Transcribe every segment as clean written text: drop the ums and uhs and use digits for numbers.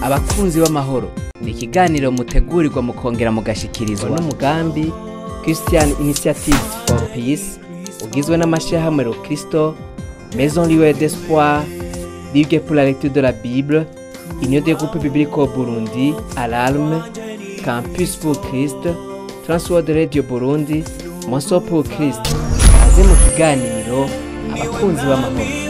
Abakunzi b'amahoro ni ikiganiro mutegurirwa mukongera mugashikirizwa n'umugambi Christian Initiative for Peace, ugizwe n'amashyirahamwe Rokristo, Maison Lueur d'Espoir, Ligue pour la lecture de la Bible, Union des groupes bibliques au Burundi, Alarme, Campus pour Christ, Transworld Radio Burundi, Monso pour Christ. Kaze mu kiganiro Abakunzi b'amahoro.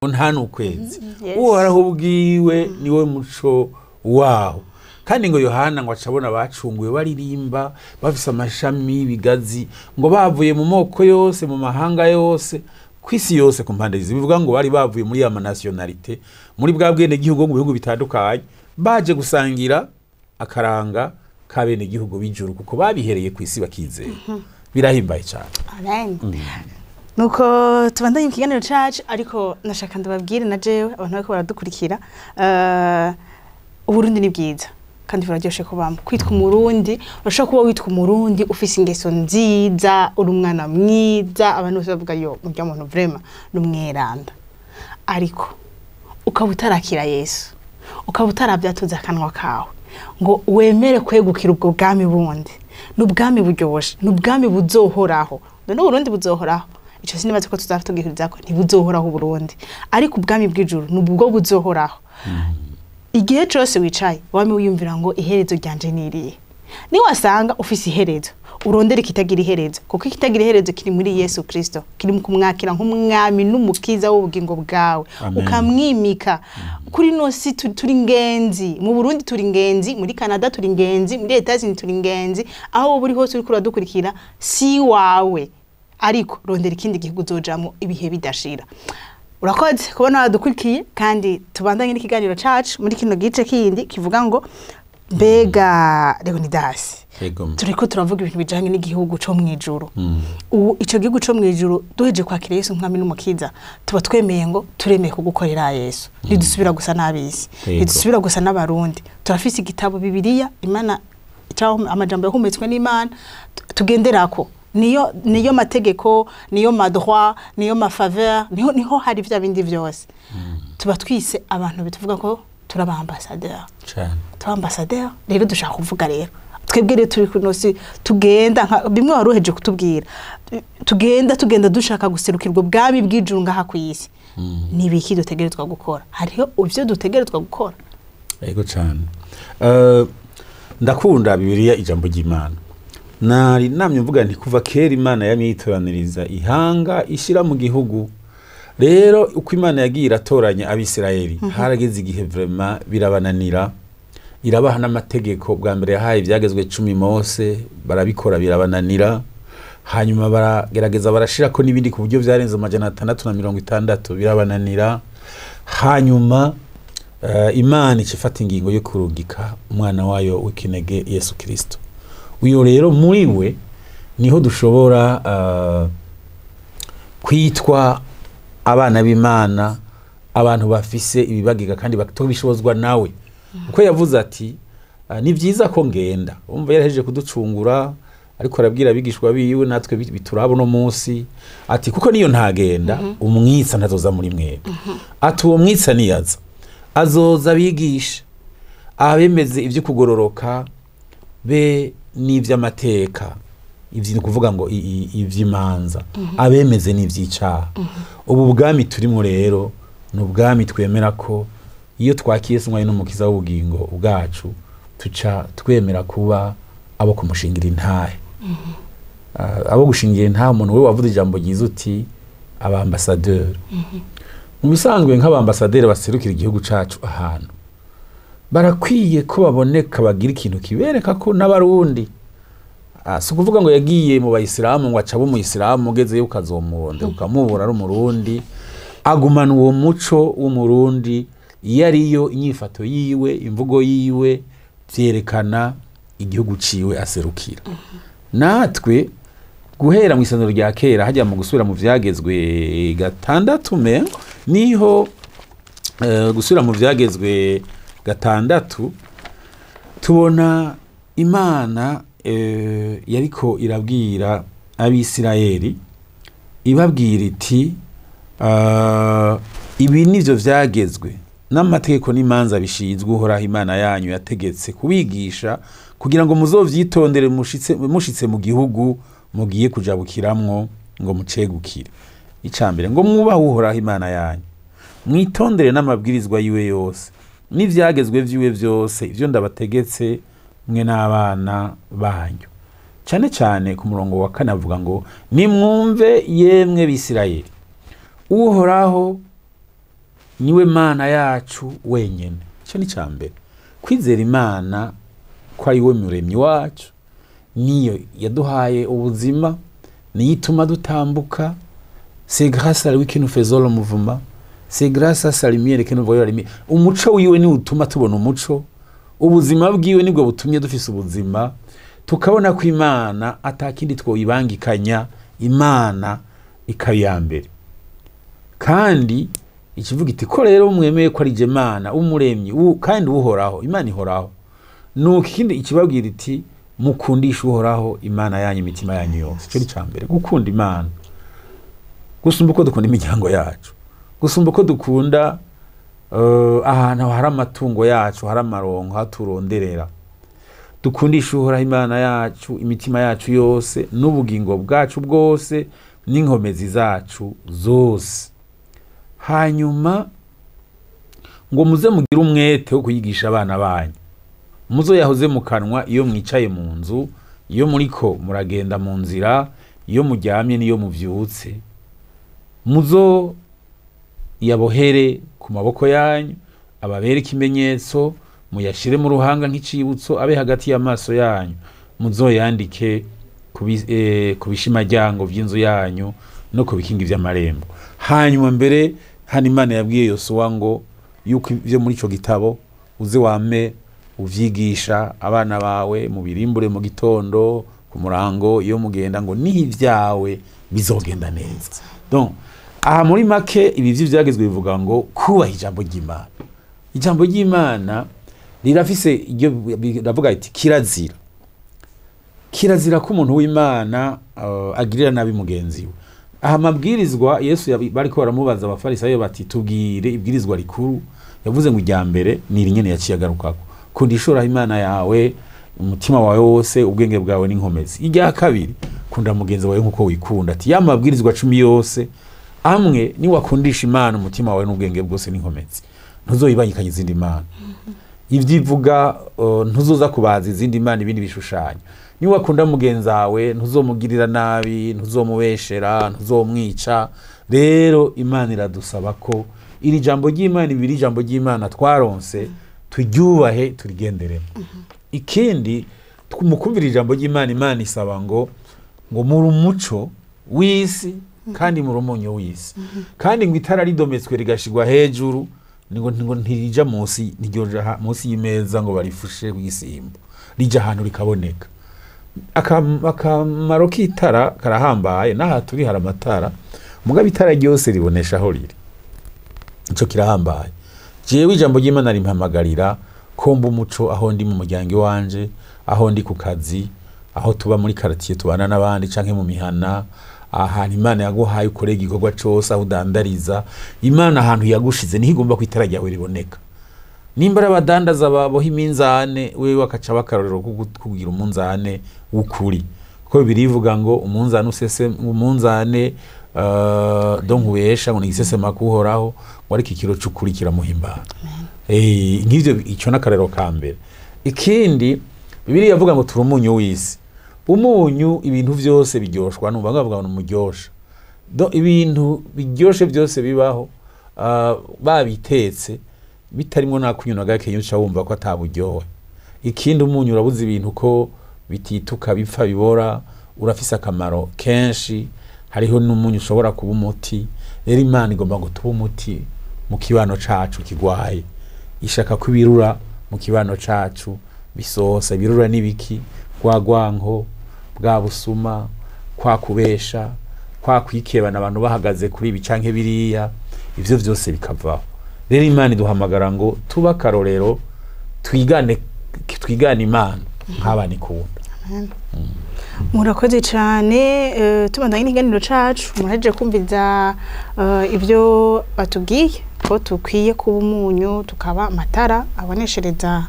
Nta n'ukwezi, Uhoraho ubwiwe niwe muco waho. Kandi ngo Yohana ngo acabona bacunguwe baririmba bafise amashami y'ibigazi, ngo bavuye mu moko yose, mu mahanga yose, ku isi yose, ku mpande zibiri. Bivuga ngo bari bavuye muri ya nationalité, muri bwa bwene gihugu, mu bihugu bitandukanye, baje gusangira akaranga ka bene gihugu b'ijuru, kuko babihereye ku isi bakizera. Birahimbaye cyane. Amen. Nuko tubandanye mu kiganiro cacu, ariko nashaka ndababwire na jewe abantu bariko baradukurikira, Uburundi ni bwiza kandi buraryoshe kubamo. Kwitwa Umurundi, urashobora kuba witwa Umurundi ufise ingeso nziza, uri umwana mwiza, abantu bose bavuga: "Yo, murya muntu vraiment ni umweranda." Ariko ukaba utarakira Yesu, ukaba utaravyatuza akanwa kawe ngo wemere kwegukira ubwo bwami bundi. Ni ubwami buryoshe, ni ubwami buzohoraho. None Uburundi buzohoraho? Ico sinibaza ko tuzaba tugihuriza ko ntibuzohoraho Uburundi, ariko ubwami bw'ijuru ni ubwo buzohoraho. Igihe cose wicaye wame wiyumvira ngo: "Iherezo ryanje niriye?" Niwasanga ufise iherezo, urondera ikitagira iherezo, kuko ikitagira iherezo kiri muri Yesu Kristo, kiri mu kumwakira nk'umwami n'umukiza w'ubugingo bwawe. Amen. Ukamwimika. Kuri no si turi ngenzi. Mu Burundi turi ngenzi, muri Canada turi ngenzi, muri Etats-Unis turi ngenzi. Aho wowe uri hose uriko uradukurikira, si wawe, ariko rondera ikindi gihugu uzojamwo ibihe bidashira. Urakoze kubona wadukurikiye, kandi tubandanye n'ikiganiro cacu muri kino gice kindi kivuga ngo: mbega Leonidas, Ego. turiko turavuga ibintu bijanye n'igihugu co mw'ijuru. Ubu ico gihugu co mw'ijuru, duheje kwakira Yesu nk'umwami n'umukiza, tuba twemeye ngo turemeye kugukorera Yesu, ntidusubira gusa n'abisi, ntidusubira gusa n'Abarundi. Turafise igitabo Bibiliya, Imana cyangwa amajambo yahumetswe n'Imana tugenderako. Niyo mategeko, niyo ma droit, niyo ma faveur, niho hari vya bindi vyose. Tuba twise abantu bituvuga ko turaba ambassadeur. Cane. Tuba ambassadeur rero, dushaka kuvuga rero twebwe rero turi kuno si tugenda nka bimwe wari uheje kutubwira, tugenda dushaka guserukirwa ubwami bw'ijuru ngaha ku isi. Ni ibiki dutegerezwa gukora? Hariho ivyo dutegerezwa gukora? Ego cane. Ndakunda Bibiliya, ijambo ry'Imana. Nari namye mvuga nti kuva kera Imana yamye yitoraniriza ihanga ishira mu gihugu. Rero uko Imana yagiye iratoranya Abisirayeli, harageze igihe vraiment birabananira, irabaha n'amategeko. Bwa mbere yahaye ibyagezwe 10 Mose, barabikora birabananira. Hanyuma baragerageza barashirako n'ibindi ku buryo vyarenze 660, birabananira. Hanyuma Imana ica ifata ingingo yo kurungika umwana wayo w'ikinege Yesu Kristo. Uyo rero muri we niho dushobora kwitwa abana b'Imana, abantu bafise ibibagiga, kandi tubishobozwa nawe, kuko yavuze ati: "Ni vyiza ko ngenda." Umva, yarahejeje kuducungura, ariko arabwira abigishwa biwe, natwe bituraba uno munsi, ati: "Kuko niyo ntagenda, umwitsa ntazoza muri mwebwe." Ati: "Uwo mwitsa niyaza, azoza abigisha, abemeze ibyo kugororoka be n'ivy'amateka." Ivyo ni ukuvuga ngo ivy'imanza, abemeze n'ivy'icaha. Ubu bwami turimo rero ni ubwami twemera ko iyo twakiye Yesu umwami n'umukiza w'ubugingo bwacu, tuca twemera kuba abo kumushingira intahe. Abo gushingira intahe, umuntu we wavuze ijambo ryiza uti abambasaderi. Mu bisanzwe nk'abambasaderi baserukira igihugu cacu ahantu, barakwiye ko baboneka, bagira ikintu kibereka ko n'Abarundi. Si ukuvuga ngo yagiye mu bayisilamu ngo acabe umuyisilamu, ugezeyo ukazomuronde ukamubura ari Umurundi, agumana uwo muco w'Umurundi. Iyo ariyo inyifato yiwe, imvugo yiwe, vyerekana igihugu ciwe aserukira. Natwe guhera mu isezerano rya kera, hajya mu gusubira mu vyagezwe 6 me niho, gusubira mu vyagezwe 6, tubona Imana yariko irabwira Abisirayeli, ibabwira iti: "Ibi nivyo vyagezwe." N'amategeko n'imanza bishinzwe Uhoraho Imana yanyu yategetse kubigisha, kugira ngo muzovyitondere mushitse mu gihugu mugiye kujabukiramwo ngo mucegukire. Icambere, ngo mwubahe Uhoraho Imana yanyu, mwitondere n'amabwirizwa yiwe yose n'ivyagezwe vyiwe vyose, ivyo ndabategetse mwe n'abana banyu. Cane cane ku murongo wa 4 avuga ngo nimwumve yemwe Bisirayeli, Uhoraho niwe Mana yacu wenyene. Ico ni cambere, kwizera Imana ko ari we muremyi wacu, niyo yaduhaye ubuzima, niyo ituma dutambuka. C'est grâce à lui que nous faisons le mouvement, c'est grâce à sa lumière que nous voyons la lumière. Umuco wiwe niwo utuma tubona umuco, ubuzima bwiwe nibwo butumye dufise ubuzima, tukabona ko Imana atakindi twoyibangikanya, Imana ikaba iya mbere. Kandi ikivuga iti ko rero mwemeye ko ari je Mana umuremyi kandi Uhoraho, Imana ihoraho. Nuko ikindi ikibabwira iti mukundisha Uhoraho Imana yanyu imitima yanyu yose. Ico ni cambere, gukunda Imana gusumba uko dukunda imiryango yacu, gusumba uko dukunda ahantu hari amatungo yacu, hari amaronko haturonderera. Dukundisha Uhoraho Imana yacu imitima yacu yose n'ubugingo bwacu bwose n'inkomezi zacu zose. Hanyuma ngo muze mugire umwete wo kuyigisha abana banyu, muzo yahoze mu kanwa iyo mwicaye mu nzu, iyo muriko muragenda mu nzira, iyo muryamye n'iyo muvyutse. Muzo yabohere ku maboko yanyu, ababere ikimenyetso, muyashire mu ruhanga nk'icibutso, abe hagati y'amaso yanyu. Muzoyandike ku bishimajyango vy'inzu yanyu no ku bikingi vy'amarembo. Hanyuma mbere hano Imana yabwiye Yosuwa ngo yuko ivyo muri ico gitabo uze wame uvyigisha abana bawe, mubirimbure mu gitondo ku murango iyo mugenda, ngo niho ivyawe bizogenda neza. Donc aha muri make ibi vy'ivyagezwe bivuga ngo kubaha ijambo ry'Imana. Ijambo ry'Imana rirafise iryo biravuga iti kirazira. Kirazira ko umuntu w'Imana agirira nabi mugenzi we. Aha mabwirizwa Yesu bariko baramubaza abafarisayo bati tubwire ibwirizwa rikuru, yavuze ngo irya mbere ni iri nyene yaciye agarukako, kunda Uhoraho Imana yawe umutima wawe wose, ubwenge bwawe n'inkomezi. Irya kabiri, kunda mugenzi wawe nkuko wikunda. Ati ya mabwirizwa 10 yose amwe ni wakundisha Imana umutima wawe n'ubwenge bwose n'inkomezi, ntuzoyibangikanya izindi mana. Ivyivuga ntuzoza kubaza izindi mana ibindi bishushanyo. Ni wakunda mugenzi wawe ntuzomugirira nabi, ntuzomubeshera, ntuzomwica. Rero Imana iradusaba ko iri jambo ry'Imana, ibiri jambo ry'Imana twaronse, turyubahe, turigenderemo. Ikindi mukumvira ijambo ry'Imana, Imana isaba ngo muri umuco w'isi kandi muri umunyu w'isi. Kandi ngo itara ridometswe rigashirwa hejuru, ngo ntirija munsi, ntiryoja munsi y'imeza ngo barifushe kw'isimbo, rija ahantu rikaboneka. Akamaro k'itara karahambaye, n'aha turi hari amatara, mugabo itara ryose ribonesha aho riri, ico kirahambaye. Jewe ijambo ry'Imana rimpamagarira ko mba umuco aho ndi mu muryango wanje, aho ndi ku kazi, aho tuba muri quartier tubana n'abandi canke mu mihana, ahantu Imana yaguhaye ukore igikorwa cose, aho udandariza. Imana ahantu yagushize niho igomba ko itara ryawe riboneka. Nimba abadandaza baboha iminzane, wewe wakaca bakarorero kugira umunzane w'ukuri, kuko birivuga ngo umunzane usese, umunzane donc ubesha ngo nigisesema kuhoraho, ngo ariko ikiro c'ukuri kiramuhimbara. Nk'ivyo ico n'akarero ka mbere. Ikindi Bibiliya yavuga ngo turi umunyu w'isi. Umunyu ibintu vyose biryoshwa, numva bavuga ngo umuryosha. Donc ibintu biryoshe byose bibaho, babitetse bitarimo nakunyuna gake uca wumva ko ataburyohe. Ikindi umunyu urabuza ibintu ko bitituka bipfa bibora, urafise akamaro kenshi. Hariho n'umunyu ushobora kuba umuti. Rero Imana igomba ngo tube umuti mu kibano cacu kigwaye, ishaka kubirura mu kibano cacu bisosa. Ibirura nibiki? Kwa gwanko, bwa busuma, kwa kubesha, kwa kwikebana abantu bahagaze kuri ibi canke biriya, ivyo vyose bikavaho. Rero Imana iduhamagara ngo tuba karorero, twigane Imana nk'abana ikunda. Amen. Murakoze cyane. Tubandanye n'ikiganiro cacu, murahejeje kumviza ibyo batubwiye ko tukwiye kuba umunyu, tukaba amatara aboneshereza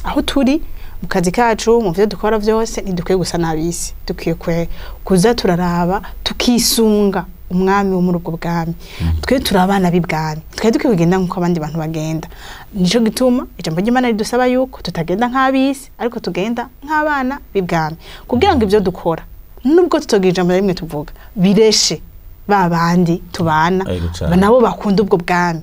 aho turi mu kazi kacu, mu byo dukora byose. Ntidukwiye gusa n'abisi, dukwiye kuza turaraba tukisunga umwami wo muri ubwo bwami. Twe turi abana b'ibwami, twe dukwiye kugenda nk'uko abandi bantu bagenda. Nico gituma ijambo ry'Imana ridusaba yuko tutagenda nk'abisi, ariko tugenda nk'abana b'ibwami, kugira ngo ibyo dukora, nubwo tutogira ijambo na rimwe tuvuga, bireshe ba bandi tubana Ego cane. nabo bakunda ubwo bwami.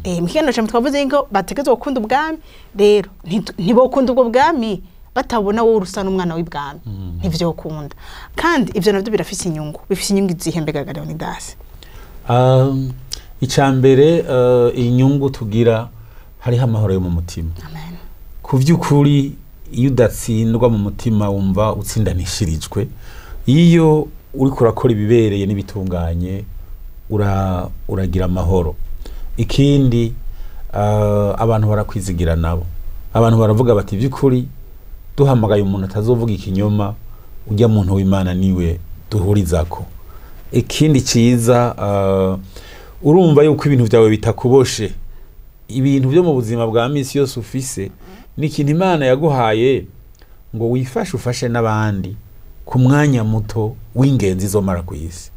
Mu kiganiro cyane twavuze ngo bategerezwa gukunda ubwami. Rero ntibokunda ubwo bwami batabona wowe urusa n'umwana w'ibwami, ntivyokunda. Kandi ivyo navyo birafise inyungu. Bifise inyungu izihe mbega, Leonidas? Icya mbere, inyungu tugira, hariho amahoro yo mu mutima. Amen. Ku by'ukuri, iyo udatsindwa mu mutima, wumva utsindanishirijwe. Iyo uriko urakora ibibereye n'ibitunganye, uragira amahoro. Ikindi, abantu barakwizigira nabo. Abantu baravuga bati: "By'ukuri duhamagaye umuntu atazovuga ikinyoma, ujya muntu w'Imana niwe duhurizako." Ikindi ciza, urumva yuko ibintu vyawe bitakuboshe. Ibintu byo mu buzima bwa misi yose ufise ni ikintu Imana yaguhaye ngo wifashe, ufashe n'abandi ku mwanya muto w'ingenzi izomara ku isi.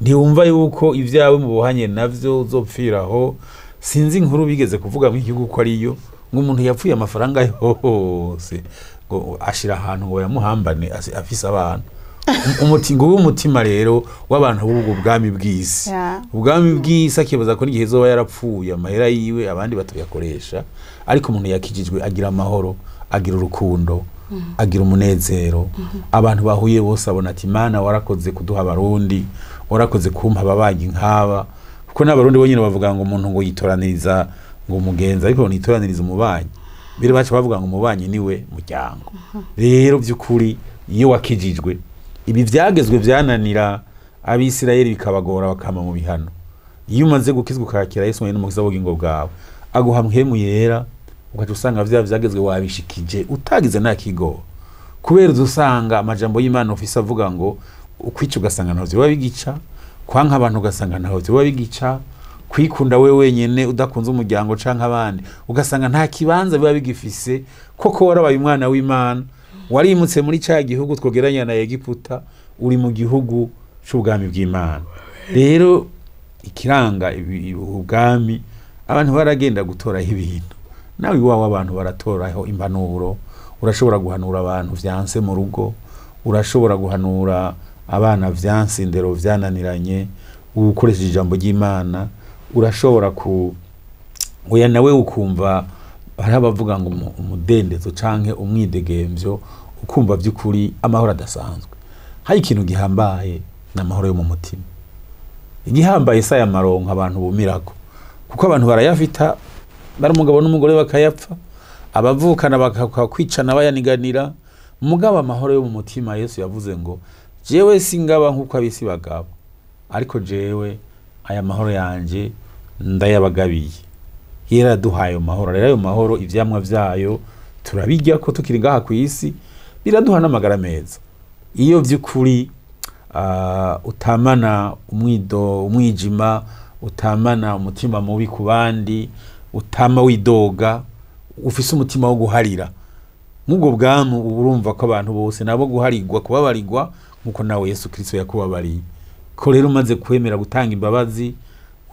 Ntiwumva yuko ibyawe mu buhanye navyo uzopfiraho. Sinzi inkuru bigeze kuvuga mu igihugu ko ariyo, ngo umuntu yapfuye amafaranga yose ngo ashira ahantu ngo yamuhambane afise abana. Umuti ngo umutima rero w'abantu b'ubwo bwami bw'isi, ubwami bw'isi, akibaza ko n'igihe izoba yarapfuye amahera yiwe abandi batoyakoresha. Ariko umuntu yakijijwe agira amahoro, agira urukundo, agira umunezero. Abantu bahuye bose abona ati: "Imana warakoze kuduha Abarundi, warakoze kumpa ababanyi nk'aba." Kuko n'Abarundi bonyine bavuga ngo umuntu ngo yitoraniriza ngo umugenzi, ariko ngo nitoraniriza umubanyi. Mbere baca bavuga ngo umubanyi niwe muryango. Rero by'ukuri, iyo wakijijwe, ibi byagezwe byananira Abisirayeli bikabagora bakama mu bihano. Iyo umaze gukizwa, ukakira Yesu n'umukiza w'ubugingo bwawe, aguha Mpwemu Yera, ugaca usanga vya vyagezwe wabishikije utagize nta kigo, kubera uza usanga amajambo y'Imana ufise avuga ngo ukwica, ugasanga ntaho vyoba bigica, kwanka abantu ugasanga ntaho vyoba bigica, kwikunda we wenyene udakunze umuryango canke abandi, ugasanga nta kibanza biba bigifise. Koko warabaye umwana w'Imana, warimutse muri ca gihugu twogeranya na Egiputa, uri mu gihugu c'ubwami bw'Imana. Rero ikiranga ubwami, abantu baragenda gutoraho ibintu. Nawe iwawe abantu baratoraho impanuro. Urashobora guhanura abantu vyanse mu rugo, urashobora guhanura abana vyanse, indero vyananiranye, ukoresheje ijambo ry'Imana. Urashobora ku oya nawe ukumva hariho abavuga ngo umudendezo canke umwidegemvyo, ukumva by'ukuri amahoro adasanzwe. Hari ikintu gihambaye, ni amahoro yo mu mutima. Igihambaye si aya maronko abantu bumirako, kuko abantu barayafita, bari umugabo n'umugore bakayapfa, abavukana bakakwicana bayaniganira. Mugabo amahoro yo mu mutima, Yesu yavuze ngo: "Jewe singaba nk'uko abisi bagaba, ariko jewe aya mahoro yanje ndayabagabiye." Yaraduhaye ayo mahoro. Rero ayo mahoro, ivyamwa vyayo turabirya ko tukiri ngaha ku isi, biraduha n'amagara meza. Iyo vy'ukuri utamana umwido, umwijima, utamana umutima mubi ku bandi, utama widoga, ufise umutima wo guharira nk'ubwo bwamu, uba urumva ko abantu bose nabo guharigwa, kubabarirwa nk'uko nawe Yesu Kristo yakubabariye. Ko rero umaze kwemera gutanga imbabazi,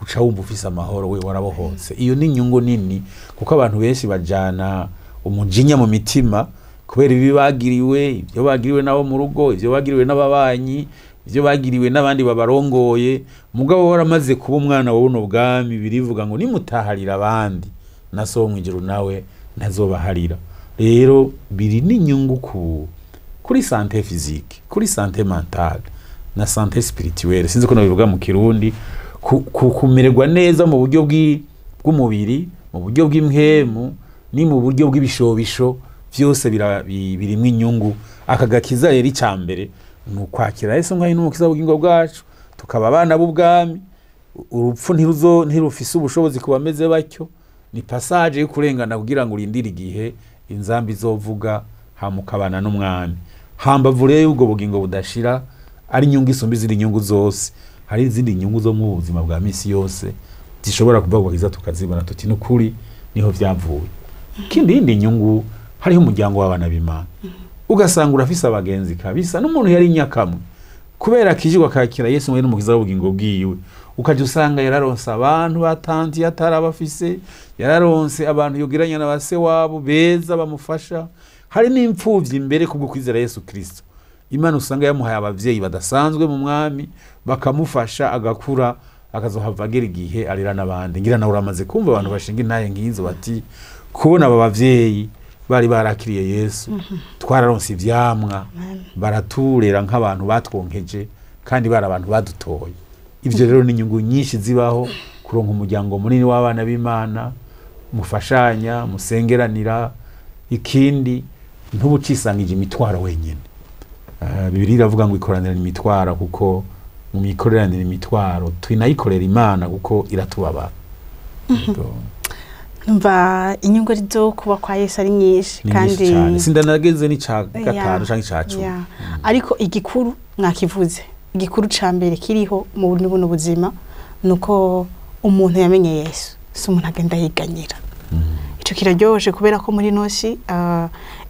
uca wumva ufise amahoro, we warabohotse. Iyo ni inyungu nini, kuko abantu benshi bajana umujinya mu mitima kubera ibi bagiriwe, ibyo bagiriwe nabo mu rugo, ibyo bagiriwe n'ababanyi, ibyo bagiriwe n'abandi babarongoye. Mugabo waramaze kuba umwana wa buno bwami, birivuga ngo nimutaharira abandi, na so wo mw'ijuru nawe ntazobaharira. Rero biri n'inyungu kuri santé physique, kuri santé mentale na santé spirituelle, sinzi ko nabivuga mu Kirundi, kumererwa neza mu buryo bw'umubiri, mu buryo bw'impwemu, ni mu buryo bw'ibishobisho byose birimwo inyungu. Aka gakiza rero, icya mbere ni ukwakira Yesu nk'aho n'umukiza w'ubugingo bwacu, tukaba abana b'ubwami. Urupfu ntirufise ubushobozi ku bameze batyo. Ni passage yo kurengana kugira ngo urindire igihe inzambi izovuga, hamukabana n'umwami. Hambavu rero y'ubwo bugingo budashira ari inyungu isumba izindi nyungu zose, hari izindi nyungu zo mu buzima bwa misi yose zishobora kuva ku tukazibona tuti nukuri niho vyavuye. Ikindi yindi nyungu, hariho umuryango w'abana b'Imana, ugasanga urafise abagenzi kabisa n'umuntu yari nyakamwe kubera akijirwa akakira Yesu mwene n'umukiza w'ubugingo bwiwe, ukaja usanga yararonse abantu batanzi atarabafise, yararonse abantu yogeranya na base wabo beza bamufasha. Hari n'imfuvyi imbere kubwo kwizera Yesu Kristo, Imana usanga yamuhaye abavyeyi badasanzwe mu mwami bakamufasha agakura akazohava agera igihe arera n'abandi. Ngira nawe uramaze kumva abantu bashinga intahe ngizo bati kubona aba bavyeyi bari barakiriye Yesu, twararonse ivyamwa, baraturera nk'abantu batwonkeje kandi bari abantu badutoye. Ivyo rero ni inyungu nyinshi zibaho kuronka umuryango munini w'abana b'Imana, mufashanya, musengeranira. Ikindi ntubucisangije imitwaro wenyene. Bibiliya iravuga ngo ikoranira imitwaro, kuko mu mikoreranira imitwaro twinayikorera Imana kuko iratubabara. Numva inyungu zo kuba kwa Yesu ari nyinshi kandi sindanageze n'ica gatanu canke ica 10. Ariko igikuru mwakivuze, igikuru ca mbere kiriho mu buno buzima nuko umuntu yamenye Yesu, si umuntu agenda yiganyira. Ico kiraryoshe kubera ko muri nosi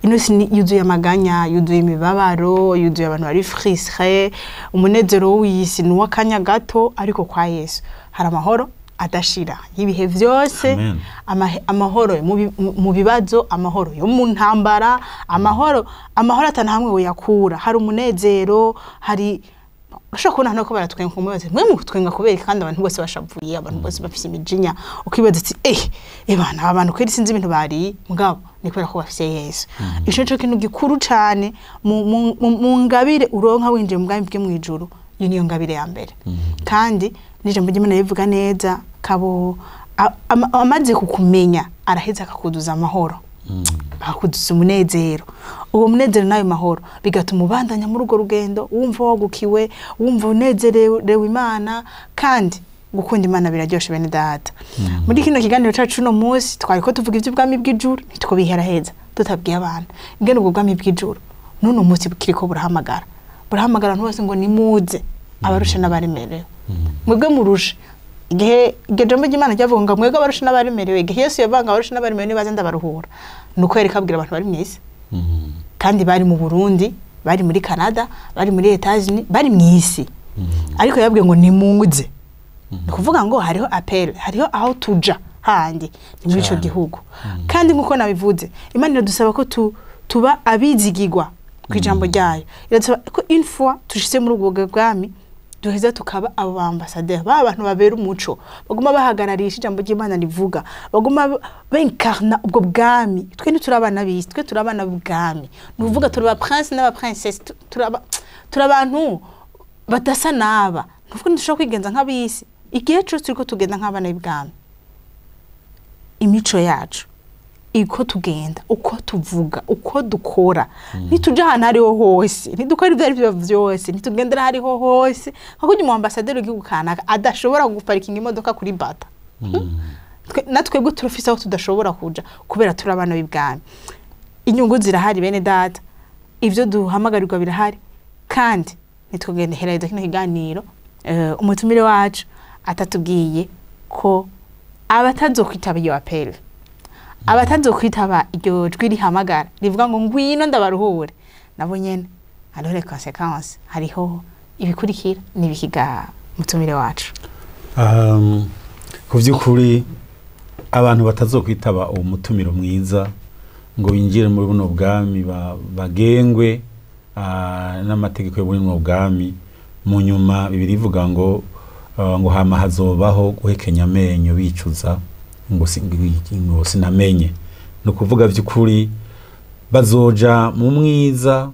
inosi yuzuye amaganya, yuzuye imibabaro, yuzuye abantu bari frustré, umunezero w'isi ni uw'akanya gato, ariko kwa Yesu hari amahoro adashira y'ibihe vyose, amahoro mu bibazo, amahoro yo mu ntambara, amahoro atanahamwe we yakura. Hari umunezero, hari ushobora kubona hano ko baratwenga umubaze mwe mutwenga kubera kandi abantu bose bashavuye, abantu bose bafise imijinya, ukibaza ati bana abantu kweri sinzi ibintu bari mugabo ni kubera ko bafise Yesu. Ico nico kintu gikuru cane mu ngabire uronka winjiye mu bwami bwe mu ijuru, iyo niyo ngabire ya mbere. Kandi n'ijambo ry'Imana rivuga neza kabo amaze kukumenya araheza akakuduza amahoro, akakuduza umunezero. Uwo munezero nayo mahoro bigatuma ubandanya muri urwo rugendo wumva wagukiwe, wumva unezerewe Imana. Kandi gukunda Imana biraryoshe bene data. Muri kino kiganiro cacu no munsi twari ko tuvuga ivy'ubwami bw'ijuru, ntitwo heza tutabwiye abantu ingene ubwo bwami bw'ijuru none umunsi bukiriko burahamagara abantu bose ngo nimuze abarushe n'abaremerewe. Mwebwe murushe igihe iryo jambo ry'Imana ryavuga ngo mwebwe abarushe n'abaremerewe, igihe Yesu yavanga abarushe n'abaremerewe nibaze ndabaruhura, nuko yereka abwira abantu bari mw'isi. Kandi bari mu Burundi, bari muri Canada, bari muri Etats-Unis, bari mw'isi. Ariko yabwiye ngo nimuze. Ni kuvuga ngo hariho appel, hariho aho tuja handi ni muri ico gihugu. Kandi nkuko nabivuze, Imana iradusaba ko tuba abizigirwa kw'ijambo ryayo. Iradusaba ko une fois tushitse muri ubwo bwami duheza tukaba abo ambassadeur, ba bantu babera umuco, baguma bahagararisha ijambo ry'Imana rivuga, baguma benkarna ubwo bwami. Twe ntiturabana bisi, twe turabana bwami. Nuvuga turaba prince n'aba princesse, turabantu badasa naba. Nuvuga ntidushobora kwigenza nk'abisi. Igihe cyose turiko tugenda nk'abana b'ibwami, imico yacu iko tugenda, uko tuvuga, uko dukora, ntituja ahantu hariho hose, ntidukora ibyo arivyo vyose, ntitugendera hariho hose. Nka kurya umu ambassadeur w'igihugu kanaka adashobora guparikinga imodoka kuri bata, natwebwe turafise aho tudashobora kuja kubera turi abana b'ibwami. Inyungu zirahari bene data, ivyo duhamagarirwa birahari, kandi nitwogenda hereza kino kiganiro umutumire wacu atatubwiye ko abatazokwitaba iyo appel, abatazokwitaba iryo jwi rihamagara rivuga ngo ngwino ndabaruhure, nabo nyene hariho les conséquences, hariho ibikurikira n'ibikiga mutumire wacu. Ku vy'ukuri abantu batazokwitaba uwo mutumiro mwiza ngo binjire muri buno bwami bagengwe n'amategeko yo muri buno bwami, mu nyuma Bibiliya ivuga ngo ngo hama hazobaho guhekenya amenyo bicuza ngo sinamenye. Ni ukuvuga vy'ukuri bazoja mu mwiza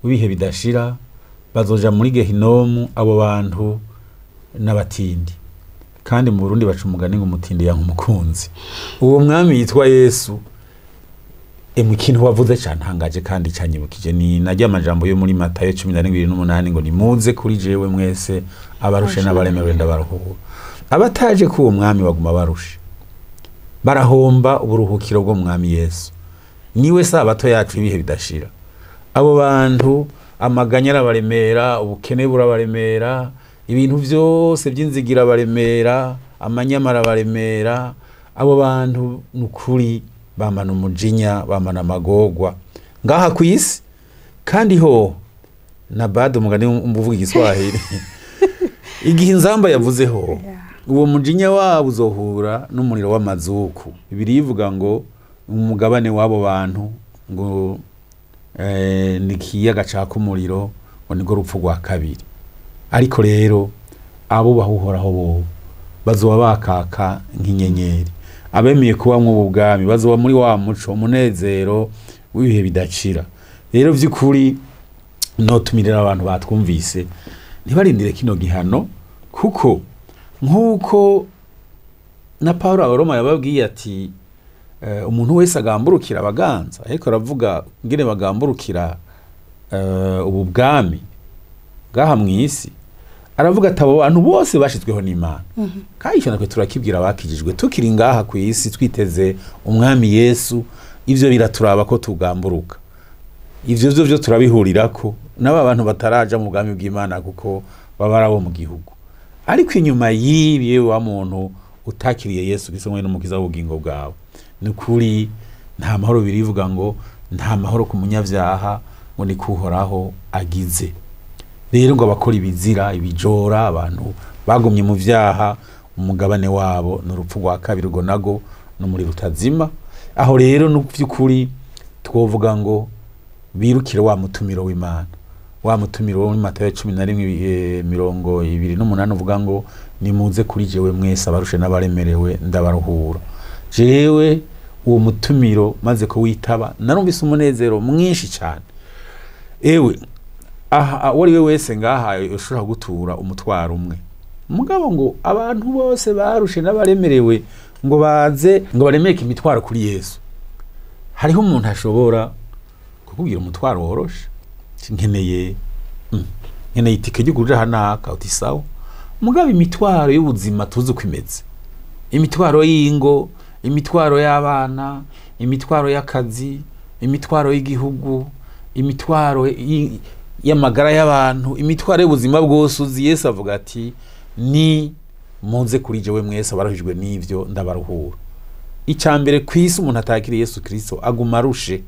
w'ibihe bidashira, bazoja muri gehinomu abo bantu n'abatindi. Kandi mu Burundi baca umugani ngo umutindi yanka umukunzi. Uwo mwami yitwa Yesu, emwe ikintu wavuze cantangaje kandi canyibukije ni narya amajambo yo muri Matayo 17:28 ngo nimuze kuri jewe mwese abarushe n'abaremerewe ndabaruhura. Abataje ku uwo mwami baguma barushe, barahomba uburuhukiro bwo mwami Yesu. Niwe sabato yacu ibihe bidashira. Abo bantu amaganya arabaremera, ubukene burabaremera, ibintu byose by'inzigira baremera, amanyama arabaremera. Abo bantu nukuri bamana umujinya, bamana amagorwa ngaha ku isi. Kandi ho na bado umugani umvuga igiswahili igihe inzamba yavuzeho uwo mujinya wabo uzohura n'umuriro w'amazuku. Bibiliya ivuga ngo umugabane w'abo bantu ngo ni ikiyaga caka umuriro, ngo nirwo rupfu rwa kabiri. Ariko rero abo bahuhoraho bo bazoba bakaka nk'inyenyeri, abemeye kuba mw'ubu bwami bazoba muri wa muco, umunezero w'ibihe bidacira. Rero vy'ukuri notumirira abantu batwumvise ntibarindire kino gihano, kuko nk'uko na Paulo Abaroma yababwiye ati umuntu wese agamburukira abaganza, ariko aravuga ngene bagamburukira ubu bwami bwaha mw'isi, aravuga ati abo bantu bose bashizweho n'Imana. Kandi icyo natwe turakibwira abakijijwe tukiri ngaha ku isi twiteze umwami Yesu, ivyo biraturaba ko tugamburuka. Ivyo vyo turabihurirako n'aba bantu bataraja mu bwami bw'Imana kuko baba ari abo mu gihugu. Ariko inyuma y'ibi wa muntu utakiriye Yesu Kristo mwene n'umukiza w'ubugingo bwawe, ni ukuri nta mahoro. Birivuga ngo nta mahoro ku munyavyaha, ngo ni kuhoraho agize. Rero ngo abakora ibizira, ibijora, abantu bagumye mu vyaha, umugabane wabo ni urupfu rwa kabiri, urwo nago n'umuriro utazima. Aho rero n'vy'ukuri twovuga ngo birukire wa mutumiro w'Imana, wa mutumiro wo muri Matayo 11 28 uvuga ngo nimuze kuri jewe mwese abarushe n'abaremerewe ndabaruhura. Jewe uwo mutumiro maze kuwitaba narumvise umunezero mwinshi cyane. Ewe aha uwo ari we wese ngaha ushobora gutura umutwaro umwe, mugabo ngo abantu bose barushe n'abaremerewe ngo baze ngo baremeke imitwaro kuri Yesu. Hariho umuntu ashobora kukubwira umutwaro woroshe, nkeneye itike ryo kuja hanaka, uti sawa. Mugabo imitwaro y'ubuzima tuzi uko imeze, imitwaro y'ingo, imitwaro y'abana, imitwaro y'akazi, imitwaro y'igihugu, imitwaro y'amagara y'abantu, imitwaro y'ubuzima bwose uzi. Yesu avuga ati ni muze kuri jewe mwese abaruhijwe n'ivyo ndabaruhura. Icya mbere ku isi umuntu atakiriye Yesu Kristo aguma arushe,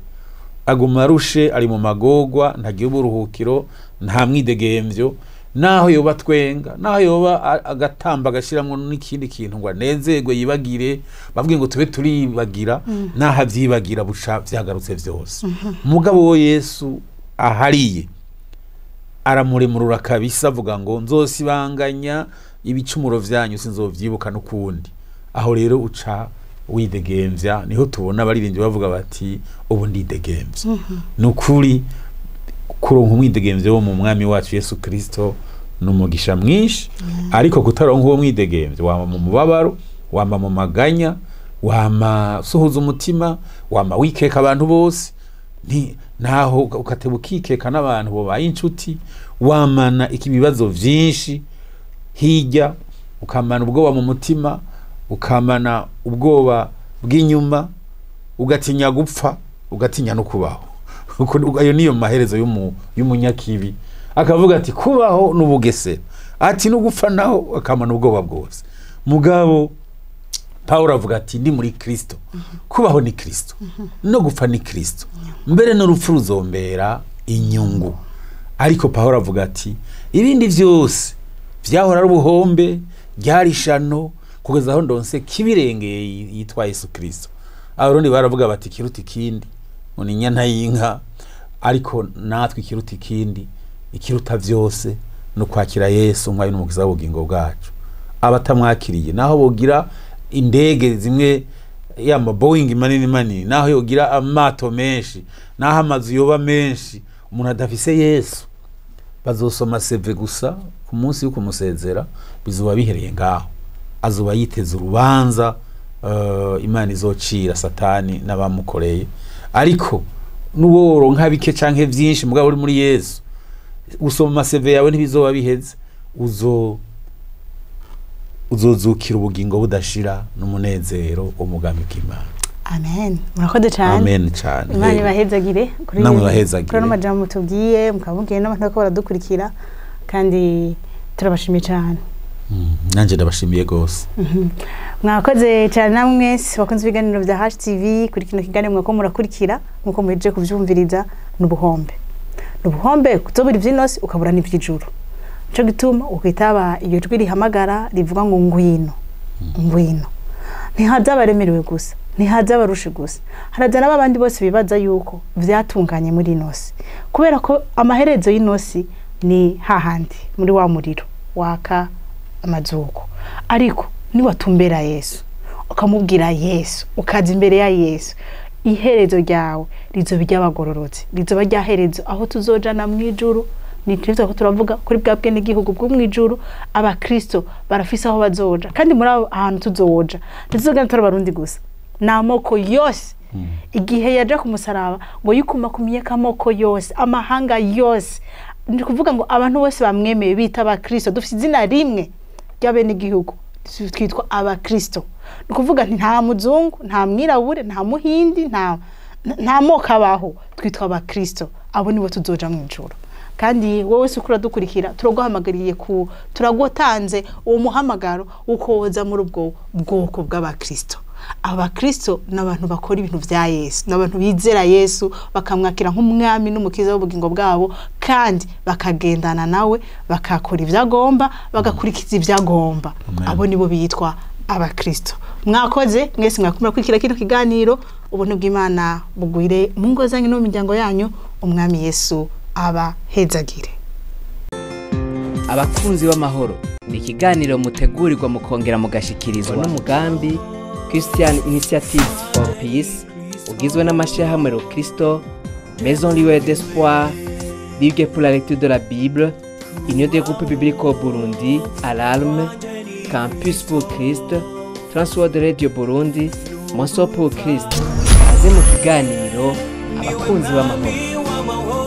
aguma arushe, ari mu magorwa, ntagira uburuhukiro, nta mwidegemvyo. Naho yoba twenga, naho yoba agatamba agashiramwo n'ikindi kintu ngo anezerwe yibagire, bavuge ngo tube turibagira, naho avyibagira buca vyagarutse vyose. Mugabo wo Yesu ahariye aramuremurura kabisa, avuga ngo nzosibanganya ibicumuro vyanyu sinzovyibuka n'ukundi. Aho rero uca widegemvya, niho tubona abaririmbyi bavuga bati ubu ndidegemvya. Nukuri kuronka umwidegemvyo wo mu mwami wacu Yesu Kristo n'umugisha mwinshi. Ariko kutaronka uwo mwidegemvyo wama mu mubabaro, wama mu maganya, wama suhuza umutima, wama wikeka abantu bose, naho ukateba ukikeka n'abantu bobaye inshuti, wamana ikibibazo vyinshi hirya, ukamana ubwoba mu mutima, ukamana ubwoba bw'inyuma, ugatinya gupfa, ugatinya no kubaho. Ayo niyo maherezo y'umunyakibi. Akavuga ati kubaho n'ubugesera, ati no gupfa naho akamana ubwoba bwose. Mugabo Paulo avuga ati ndi muri Kristo, kubaho ni Kristo, no gupfa ni Kristo, mbere n'urupfu ruzombera inyungu. Ariko Paulo avuga ati ibindi vyose vyahora ari ubuhombe, ryari ishano, kugeza aho ndonse kibirengeye yitwa Yesu Kristo. Abarundi baravuga bati kiruta ikindi ngo ni inyana y'inka, ariko natwe ikiruta ikindi, ikiruta vyose no kwakira Yesu nk'ayo n'umukiza w'ubugingo bwacu. Abatamwakiriye naho bogira indege zimwe ya ma Boeing manini manini, naho yogira amato menshi, naho amazu yoba menshi, umuntu adafise Yesu bazosoma seve gusa ku munsi wo kumusezera, bizoba bihereye ngaho. Azoba yiteze urubanza Imana izocira Satani n'abamukoreye. Ariko n'uwo woronka bike canke vyinshi mugabo uri muri Yesu, usoma seve yawe ntibizoba biheze, uzozukira ubugingo budashira n'umunezero wo mugambi w'Imana. Amen. Murakoze cyane. Amen cyane. Imana ibahezagire kuri Namwe ibahezagire. kuri ano majambo tubwiye, mukaba n'abantu bariko baradukurikira, kandi turabashimiye cyane. Nanjye ndabashimiye gose. Mwakoze cyane namwe mwese bakunze ibiganiro bya HTV. Kuri kino kiganiro mwako murakurikira, nkuko muhejeje kuvyumviriza, n'ubuhombe n'ubuhombe kuzobura ivy'inosi ukabura n'ivy'ijuru. Nico gituma ukwitaba iyo jwi rihamagara rivuga ngo ngwino, ngwino. Ntihaza abaremerewe gusa, ntihaza abarushe gusa, haraza n'abandi bose bibaza yuko vyatunganye muri inosi, kubera ko amaherezo y'inosi ni hahandi muri wa muriro waka amazuko. Ariko niwatumbera Yesu, ukamubwira Yesu, ukaza imbere ya Yesu, iherezo ryawe rizoba iry'abagororotsi, rizoba ryaherezo aho tuzojana mu ijuru. Ni tuvyo ko turavuga kuri bwa bwenegihugu bwo mu ijuru. Abakristo barafise aho bazoja, kandi muri aho hantu tuzoja ntituzogenda turi abarundi gusa, ni amoko yose. Igihe yaja ku musaraba ngo yikumakumiyeko amoko yose, amahanga yose, ni kuvuga ngo abantu bose bamwemeye bita abakristo. Dufite izina rimwe ry'abenegihugu, twitwa abakristo. Ni ukuvuga nti nta muzungu, nta mwirabure, nta muhindi, nta moko abaho, twitwa abakristo. Abo nibo tuzoja mu ijuru. Kandi wowe se ukura dukurikira, turaguhamagariye ku turagutanze uwo muhamagaro ukoza muri ubwo bwoko bw'abakristo. Abakristo ni abantu bakora ibintu vya Yesu, ni abantu bizera Yesu bakamwakira nk'umwami n'umukiza w'ubugingo bwabo, kandi bakagendana nawe, bakakora ibyo agomba, bagakurikiza ibyo agomba. Amen. Abo nibo bitwa abakristo. Mwakoze mwese mwakumira kurikira kino kiganiro. Ubuntu bw'Imana bugwire mu ngo zanyu no mu miryango yanyu. Umwami Yesu abahezagire. Abakunzi b'amahoro ni ikiganiro mutegurirwa mukongera mugashikirizwa n'umugambi Christian Initiative for Peace, ugizwe n'amashyirahamwe Rokristo, Maison Libre d'Espoir, Ligue pour la lecture de la Bible, Union des groupes bibliques au Burundi, Alarme, Campus pour Christ, Transworld Radio Burundi, Monso pour Christ. Kaze mu kiganiro Abakunzi b'amahoro.